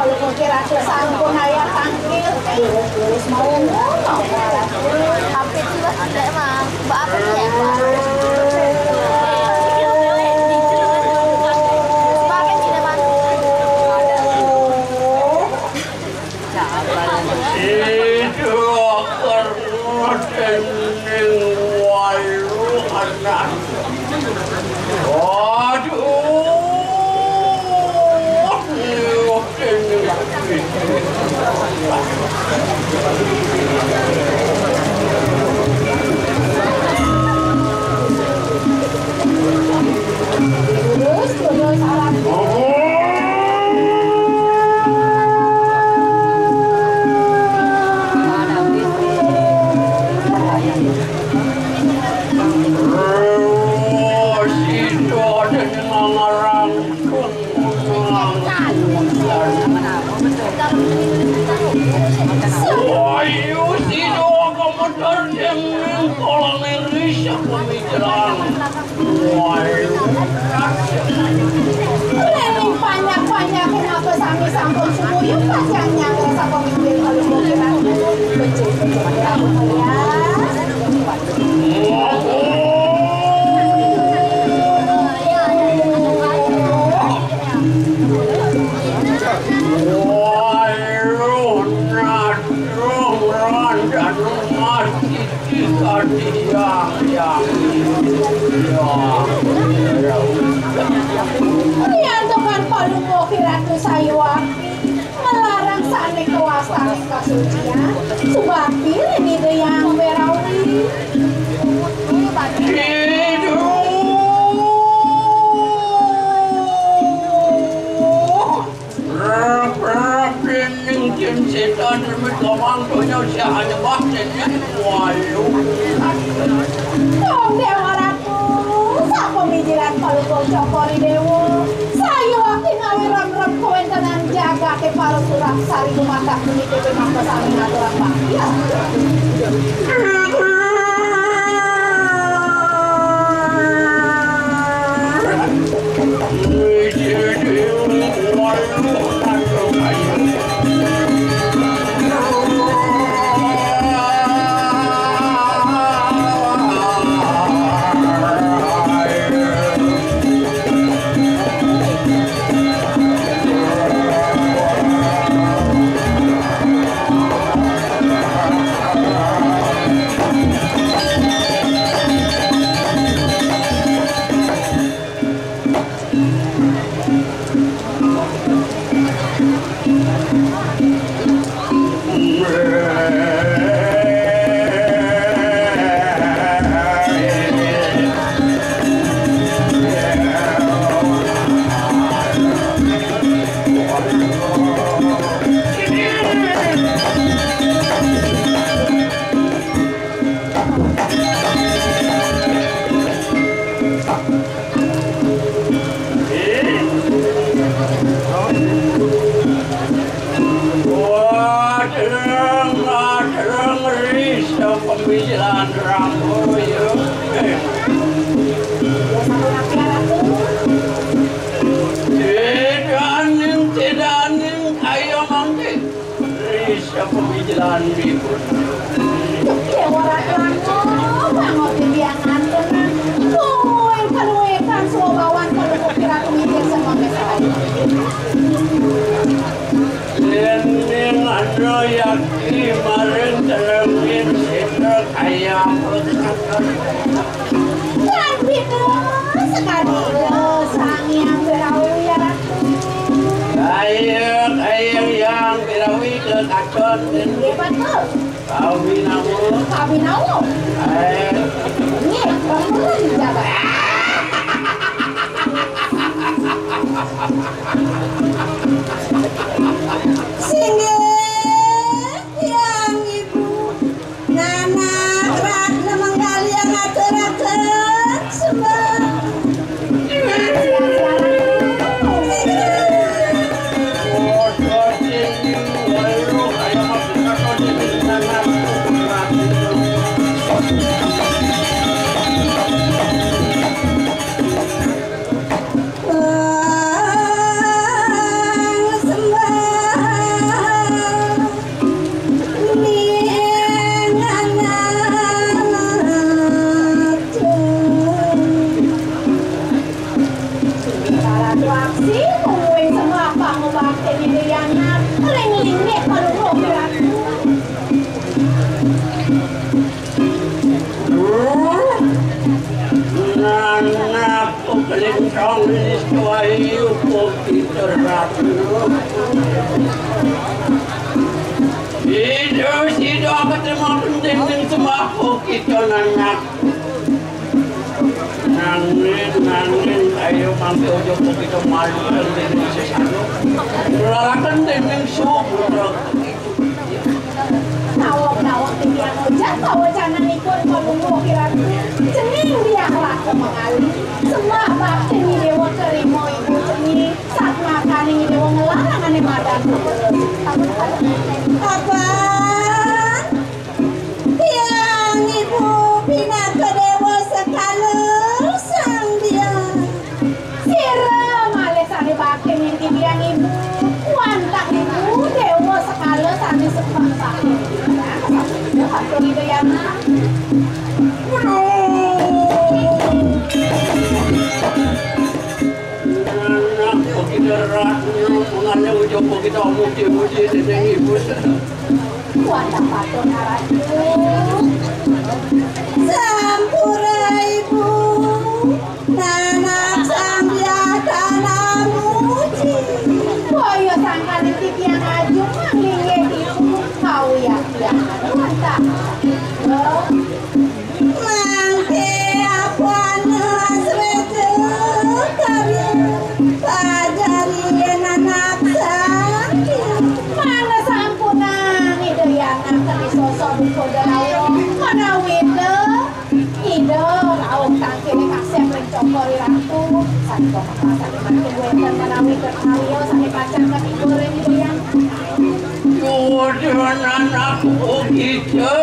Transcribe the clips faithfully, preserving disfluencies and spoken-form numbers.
Kalau kira tuh sampun ayah tangkil, terus mau ngomong. Tapi sudah tidak, Mang. Mbak apa nih, Mang? Mbak apa sih, Mang? Itu kerudung walu anak. Aduh, terus, terus, alam. Ayo, sida kamuter ing kolong ring sepemikiran. Lening panyak-panyak kenapa sami sampun sumuyuh pacang nyanggra sapa mikir kalau mungkin becik-becik kamu ya. Waduh, naduh, randan, masih. Riantukan Palungguh Ratu Sayuwakti melarang sané kawastané kasucian, subakti ring Ida Hyang Wirawi. Rep-rep dening jin setan remit gawang donya sahana bakten walu. Dong Déwa Ratu, sapamijiran Palungguh Cokor I Déwa, sayuwakti ngawi rem-rem kawéntenan jagaté para surap sari gumatak puniki pinaka sami ngaturang bakti. Wadeng, wadeng, risa pemikiran rambut, ya. Tedaning, tedaning, ayo mangke. Risa pemikiran ribut. Déwa Ratu, bangun biang anten. Luwih kaluwihan swabawan kalau kira pemikir sama misalnya. Yen yen ada yakti maring terengin sitra kaya. Lan beda sekali Sang Hyang Wirawi ya Ratu. Kaya kaya yang Wirawi kekaton. Nggih, betul. Kawinawu. Kawinawu. Eh. Nggih, betul dijabat. Singgih, Hyang Ibu. Nanak Ratna Manggali yang ngatur-atur sembah. Wahyu Pokito Ratna. Ida sida katerima penting ning sembah Pokito nanak. Nangin, nangin, ayo mangke ojo Pokito malu penting ning sesano. Lalaken dening suku. Nawak-nawak titiang ojah pawacananipun Palungguh Kiratu. Cening diah raka mangalih. Sembah bakti Dewa karima ibu cening. Satmakaning Dewa ngelarang ane madan. Apa? Tiang ibu pinaka Dewa sekala Sang Hyang. Sira malih sane bakti niki tiang ibu. Wantah ibu Dewa sekala sane sembah bakti niki tiang. Sapunika patut Ida Hyang. Anak kita ratna, mengane ujo kita muji-muji dening ibu. Wantah patut Ratu. Sampura ibu, nanak sambiatana muji. Boya sangkaning titiang aju manglinggih ibu. Kawiaktian wantah. Mangke apana asweta karya pajari nanak sami. Mangga sampunang Ida Hyang kadi sosok duka derawa menawi Ida, Ida rauh tangkile kasep ring cokor Ratu, sané kok kapasan mangkin wénten menawi karya sané pacang katiba ring Ida Hyang. Dudunan aku kita.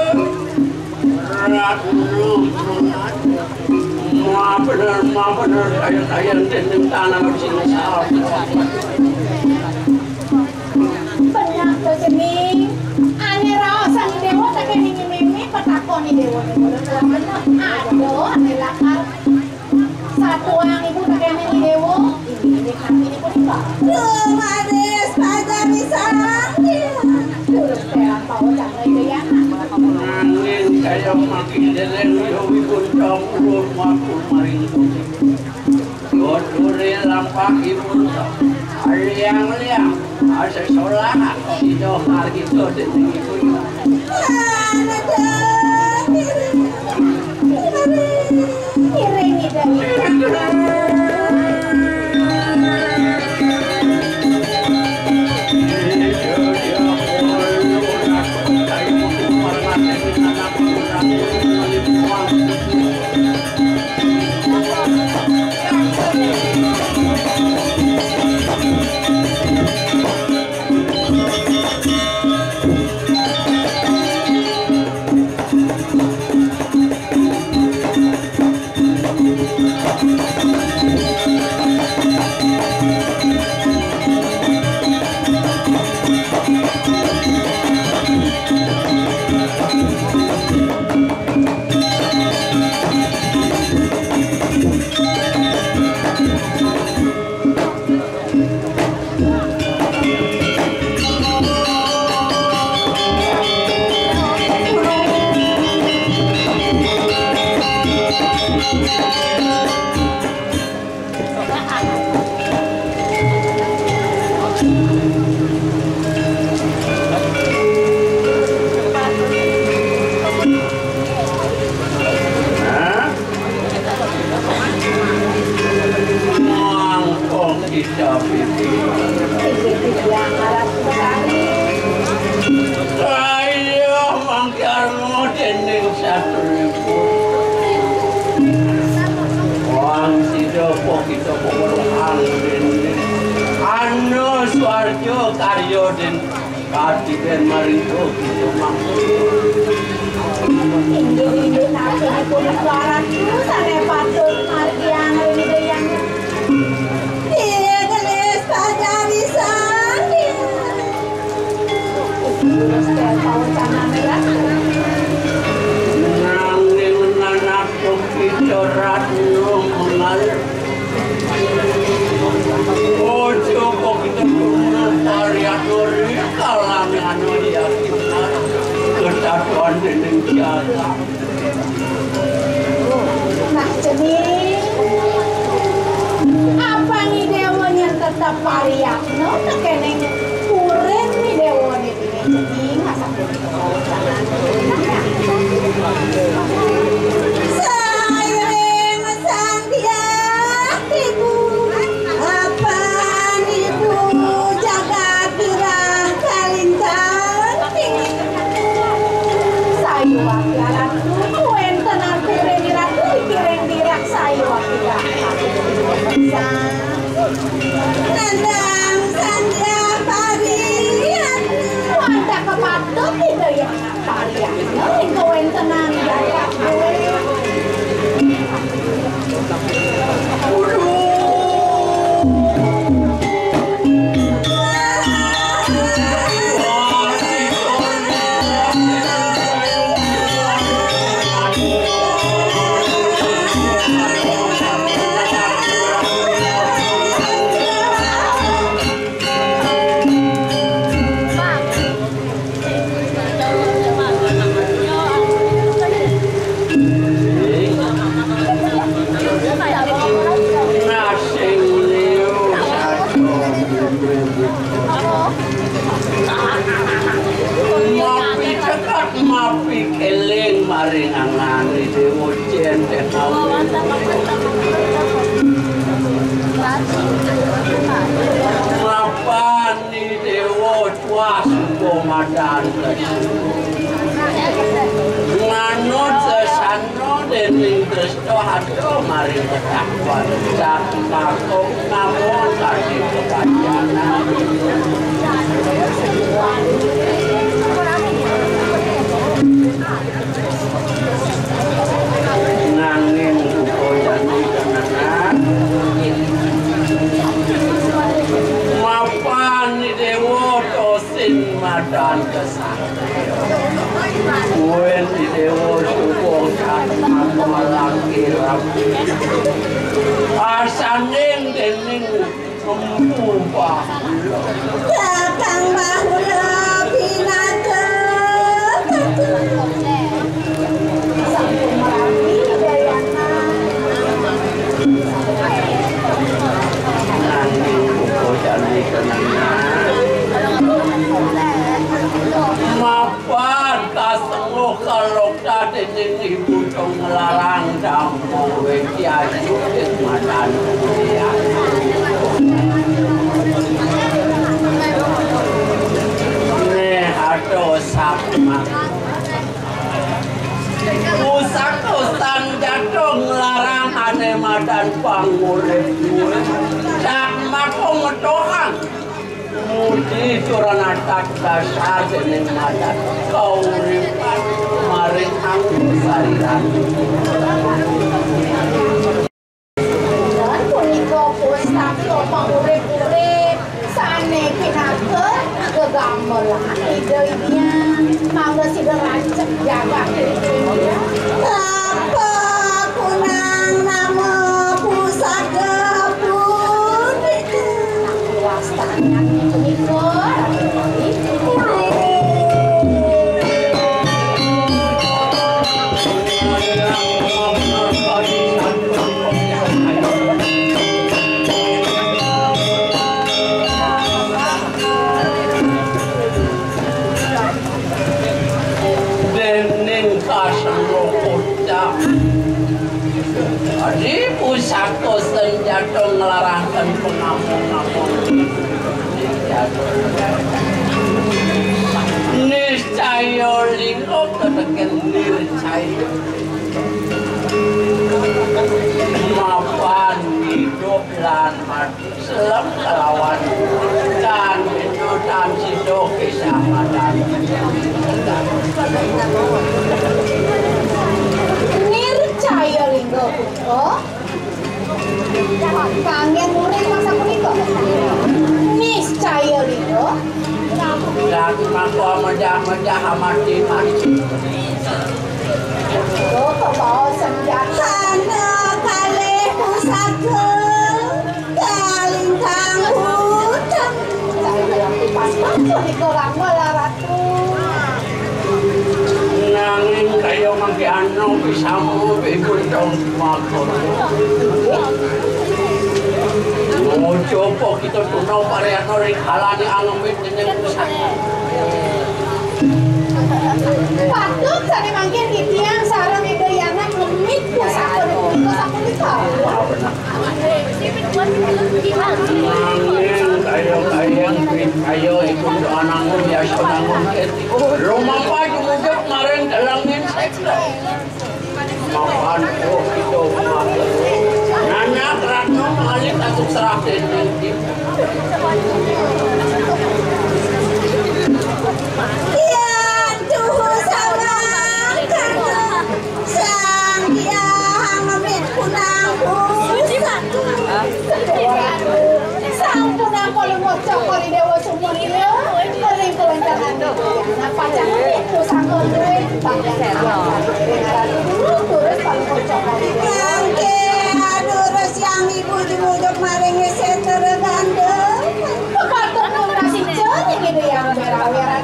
Ratna, ma bener, ma bener, kaya-kayan dinding tanah sing salah. Bener to, Jeni. Ané raos Sang Déwa tekéning mémé, petakon Déwa. Aduh, ané lakar. Satuang ibu tekéning Déwa. Indik-indik nampinipun iba. Lumaris pajari Sang Déwa. Durus terang pawacan Déwa. Nanging kaya makin dereng ya wibun campur waktu maring kucing. Dodore lampahipun liang-liang, asa solah, sida margita dening ibu. Iring, iring. Mangkok kita pipi. Kaya mangkar dening satripun. Wong sida pokita pokol angin. Anu swarga karya den katiben maring pokita mangkok. Inggih, inggih, nakinipun suaratu sane patut margiang ring Hyang. Iya, gelis pajari sandi. Nanging nanak pokita ratna mengal. Ojo kok kita guna tarian dori kalane anu yakin. Kesatuan dening jaga. Nah, Cening. Pariyatna tekening kuring Ni Déwa niki. Sayuwing sanggiah ibu, apan ibu jagat gerah kalintang. Sayuwakti ratu, wénten ampure ratu dikiring dirah sayuwakti. Nandang sanggiah pariat. Wantah kapatut Ida Hyang Pariyatna ing kawéntenan jagat kuwi. Mapicekat, mapikéling maring angané Déwa Jén Déwa. Mapan Ni Déwa tuah suba madan kesu. Manut sesana déning Krista ada maring ketakuan. Satmaka namung kadi kepanjangan. Nanging rupa jani kenengan. Mapan Ni Déwa tosin madan kesatriya. Kuwi Ni Déwa suba kang malaki rapi. Asaning déning Empu Bahula. Kakang Bahula pinaka. Sampun margi Dayana. Nanging uga jani kenengan. Mapan kasengguh kalokta déning Ibu Tong Larang Dam Kowe ki ayu ing matan kuliah. Néh adoh sakmat. Pusaka Sanjata nglarang ané madan pangurip kuwi. Sakmaka ngetohang. Muji tur natak dasar déning madan kauripan maring anggur sariran. Punika pun sakya pangurip-urip sané pinaka gegamelan Ida Hyang. Mangda sida rancak jagat Ida Hyang. Apa kunang nama pusaka punika? Wastanyané punika, déning kasengguh kocap. Adi pusaka senjata nglarangken pangamong-among. Niscaya lingga keteken nircaya. Mapan idup lan mati. Selem kelawan tan beda tan sida kisah madan. Nircaya lingga punika. Kanggen murid masa punika. Niscaya lingga. Dan maka mejah-mejah amati mati. Punika kebawa senjata. Hana kalih pusaka. Kalintang hutan. Cai punika rama laratu. Nanging kaya mangke ana pisama pipun dong matur. Mojo apa kita tuna pariana ring kalane angemit dening pusaka. Patut sane mangkin titiang sareng Ida Yana ngemit pusaka punika sapunika. Nanging kaya-kaya, kaya iku anangun ya anangun keti. Rumapa jumujug maring dalangin seksa. Mapan kita. Nanya Ratna malih kasuk serah. Iya, tuhu sama. Sang Hyang Amit Punang Pusaka. Sampun angkol lumut cokol Dewa Sumurya. Ring kawentenan. Nah, pacang itu sangkol duwe. Bangke, aduh, terus yang ibu jumuduk maring seter gandeng. Kepatut nurasi cening itu yang merah-merah.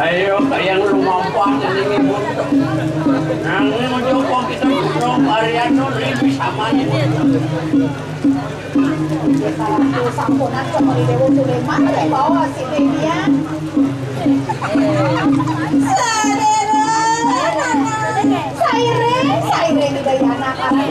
Ayo, kayang lumampah nanging ibu. Nanging ojo kok kita belum varian no ribu sama nih. Sampunan Cokor Dewa Sulaiman, bawa si Dewian. Sadera, saire, saire di daya anak anak.